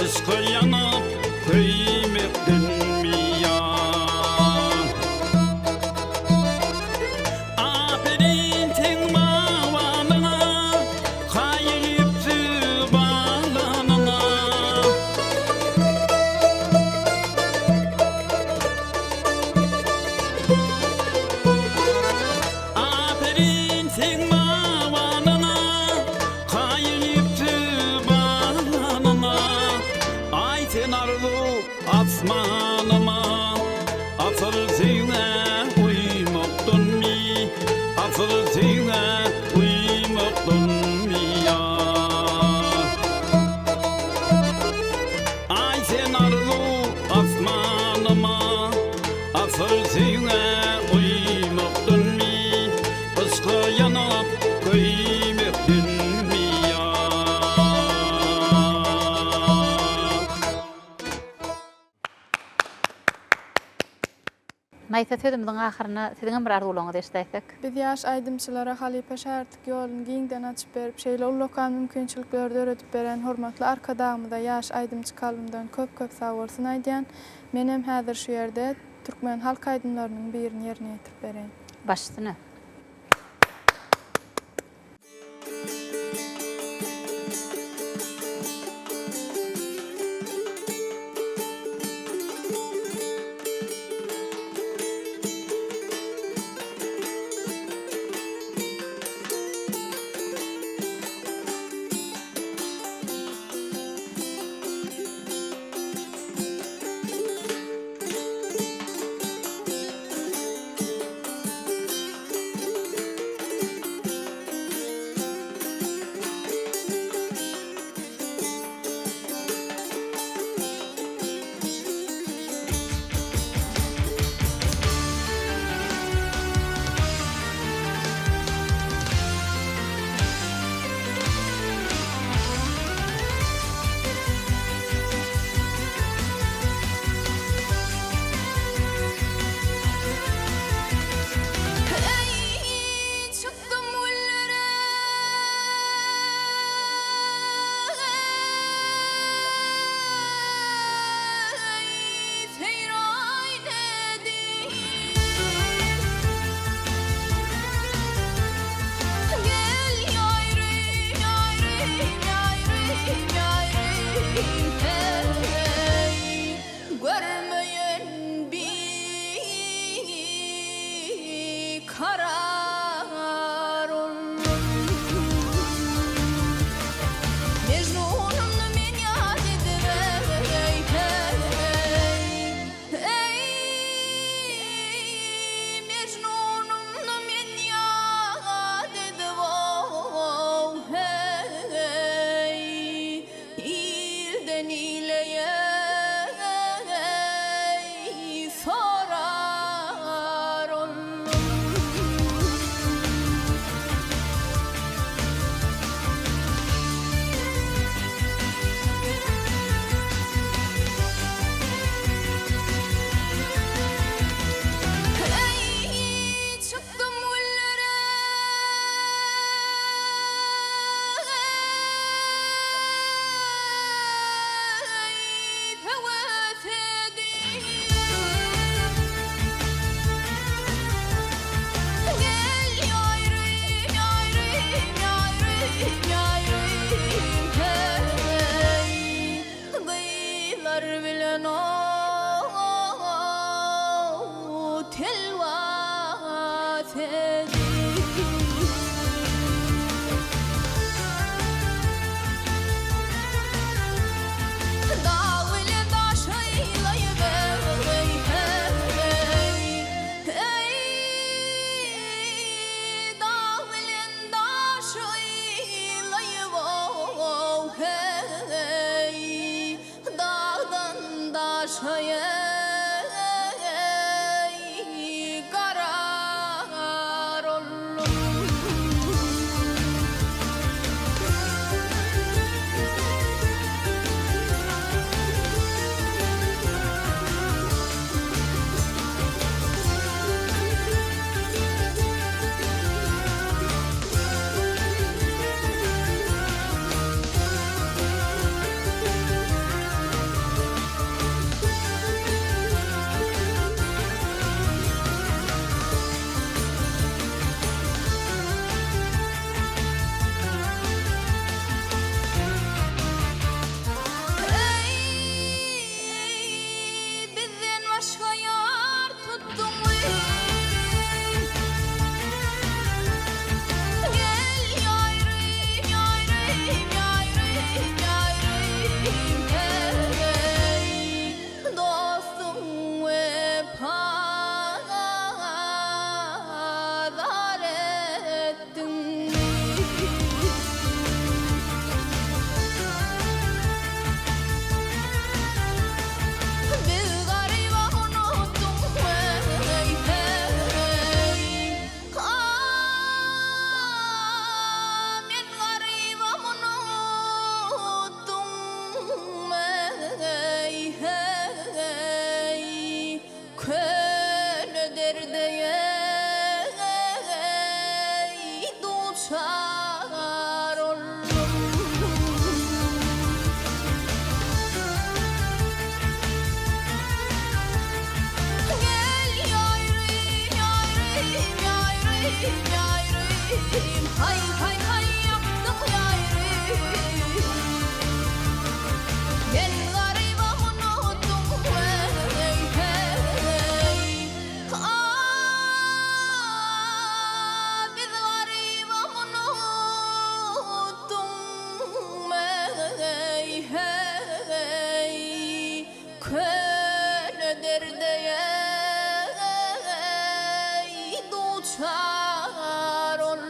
Yşka ýanyp köýmekdenmi ýa? Aperin seň bagbanlyňa, Kaýyl ýüpsüz baglanyňa. Aperin seň bagbanlyňa, Kaýyl ýüpsüz baglanyňa. Aý sen arzuw asmanyma, Asyl söýgä uýmakdanmy, Asyl söýgä uýmakdanmy ýa? Aý sen arzuw asmanyma, Asyl söýgä uýmakdanmy, Yşka ýanyp köýmekdenmi ýa? Maýsa sözümiziň ahyrynda siziňem bir arzuwlaryňyzy eşidäýsek. Biz ýaş aýdymçylara halypa şägirtlik ýoluny giňden açyp berip, şeýle ullakan mümkinçilikleri döredip beren hormatly Arkadagymyza ýaş aýdymçy kalbymdan köp-köp sagbolsun aýdýan. Menem häzir şu ýerde türkmen halk aýdymlarynyň birini ýerine ýetirip bereýin. Baş üstüne. Eý, çykdym güllere, eý, seýran edip. Gel ýaýrym, ýaýrym, ýaýrym, ýaýrym, heý. Görmeýen bikarar oldum. Mejnunymny men ýat edip, eý, heý, eý, Mejnunymny men ýat edip, ow, heý. Ilden ile eý, sorar oldum. Eý, çykdym güllere. Bilen o telwas edip. Dag bilen daş aýlaýyp, eý, heý. Köne derde eý duçar oldum. Gel ýaýrym, ýaýrym, ýaýrym, ýaýrym, Haý, haý, haý ýakdyň ýaýrym. Men garybam unutdyň eý, heý. A, biz garybam unutdyň eý, heý. Köne derde eý duçar oldum.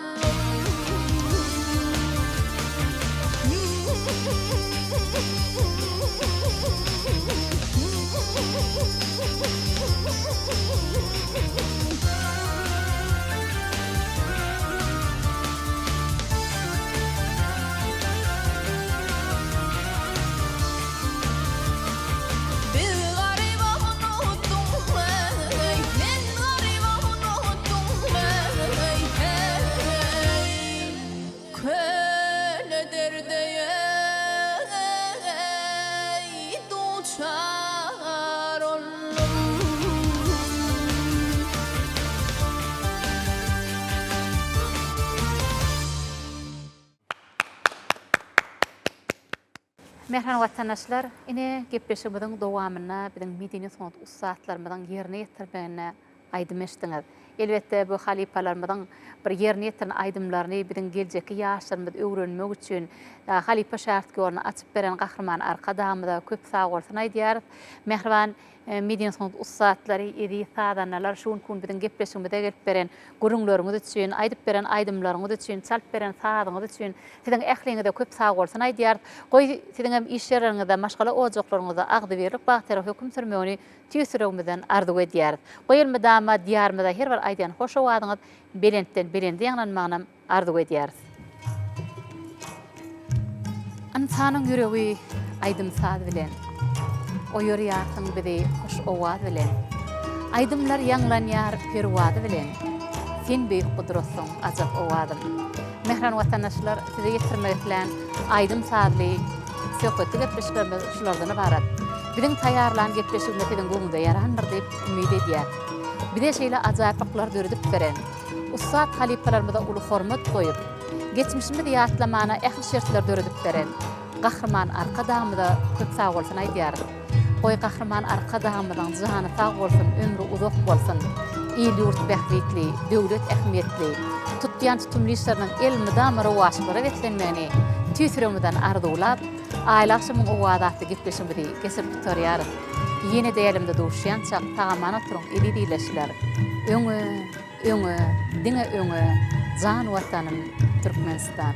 Biz garybam unutdyň eý, Men garybam unutdyň eý, heý. Köne derde eý duçar oldum. Mähriban watandaşlar, ine, gepleşigimiziň dowamynda biziň medeni-sungat ussatlarymyzyň ýerine ýetirmeginde aýdym eşitdiňiz. Elbetde, bu halypalarymyzyň bir ýerine ýetiren aýdymlaryny biziň geljekki ýaşlarymyz öwrenmek üçin halypa şägirt ýoluny açyp beren Gahryman Arkadagymyza köp sagbolsun aýdýarys. Mähriban Medeni-sungat ussatlary, eziz sazandalar, şu günki gün biziň gepleşigimize gelip beren gürrüňleriňiz üçin, aýdyp beren aýdymlaryňyz üçin, çalyp beren sazyňyz üçin siziň ähliňize köp sagbolsun aýdýarys. Goý, siziň hem iş ýerleriňizde, maşgala ojaklaryňyzda agzybirlik, bagtyýarlyk höküm sürmegini tüýs ýüregimizden arzuw edýäris. Goý, elmydama Diýarymyzda her bir aýdýan hoş owazyňyz belentden belende ýaňlanmagynam arzuw edýäris. Ynsanyň ýüregi aýdym-saz bilen, Oýarýarsyň bizi hoş owaz bilen. Aýdymlar ýaňlanýar perwazy bilen, Sen beýik gudratsyň ajap owazym. Mähriban watandaşlar, size ýetirmek islän aýdym-sazly söhbetli gepleşiklerimiz şulardan ybarat. Biziň taýýarlan gepleşigimiz siziň göwnüňize ýarandyr diýip umyt edýäs. Bize şeýle ajaýyplyklary döredip beren, Ussat halypalarymyza uly hormat goýup, geçmişimizi ýatlamana ähli şertleri döredip beren Gahryman Arkadagymyza köp sagbolsun aýdýarys. Goý, Gahryman Arkadagymyzyň jany sag bolsun, ömri uzak bolsun! Il-ýurt bähbitli, döwlet ähmiýetli, tutýan tutumly işleriniň elmydama rowaçlyklara beslenmegini tüýs ýüregimizden arzuwlap, Aýly agşamyň owazy atly gepleşigimizi geçirip gutarýarys. Ýene-de ýelimde duşýançak sag-aman oturyň eziz ildeşler! Öňe! Öňe, diňe öňe, jan Watanym, Türkmenistan!